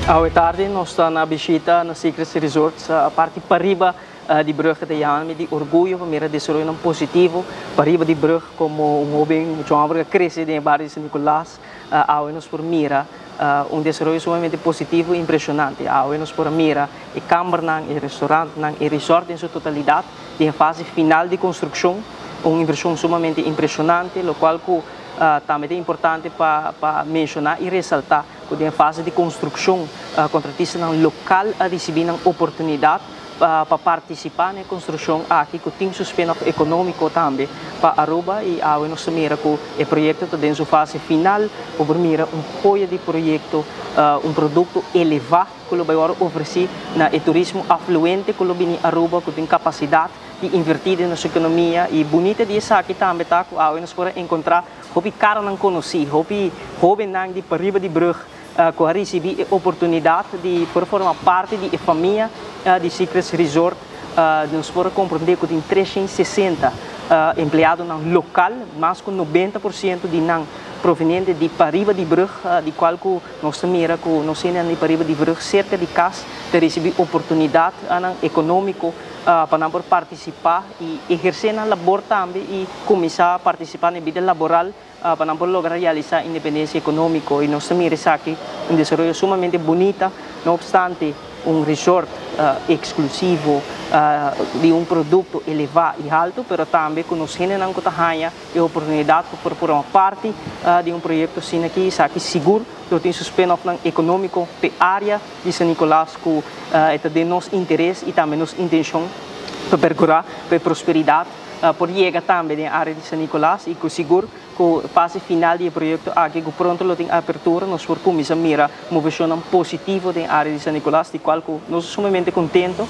Awe tardi nos ta na bishita na Secrets Resort, parti pariba di brug. Ta yama di orguyo pa mira desaroyo positivo pariba di brug. Como un hoben mucho homber cu a crece den bario di San Nicolas, awe nos por mira un desaroyo sumamente positivo y impresionante. Awe nos por mira e camber, e restaurant, e resort den su totalidad, den fase final di construccion, un inversion sumamente impresionante, locual cu tambe ta importante pa menciona y resalta cu den fase di construccion, contratista local a ricibi un oportunidad pa participa na construccion aki, cu tin su spin-off economico tambe pa Aruba. Y awe nos mira cu e proyecto ta den su fase final, por mira un joya di proyecto, un producto eleva cu lo bay ofrece na e turismo afluente cu lo bini Aruba, cu tin capacidad di inverti den nos economia. Y bunita di esaki tambe ta cu awe nos por encontra hopi cara nan conoci, hopi hoben nan di pariba di brug cu a ricibi e oportunidad di por forma parti di famia di Secrets Resort. Nos por comprende cu tin 360 empleado nan local, mas cu 90% di nan proveniente di pariba di brug, di cual cu nos mira cu nos di pariba di brug cerca di cas di ricibi oportunidad economico pa nan por participa y eherce nan labor tambe y cuminsa participa na bida laboral pa nan por logra realisa independencia economico. Y nos mira aki un desaroyo sumamente bunita, no obstante un resort exclusivo di un producto eleva y halto, pero tambe cu nos hendenan cu ta haya e oportunidad pa forma parti di un proyecto asina aki, esaki sigur tin su spin-off economico pa area di San Nicolas, cu ta di nos interes y tambe nos intencion pa percura pa prosperidad por yega tambe na area di San Nicolas. Y cu sigur cu fase final di e proyecto aki, cu pronto lo tin apertura, nos por cuminsa mira movecion positivo den area di San Nicolas, di cual nos ta sumamente contento.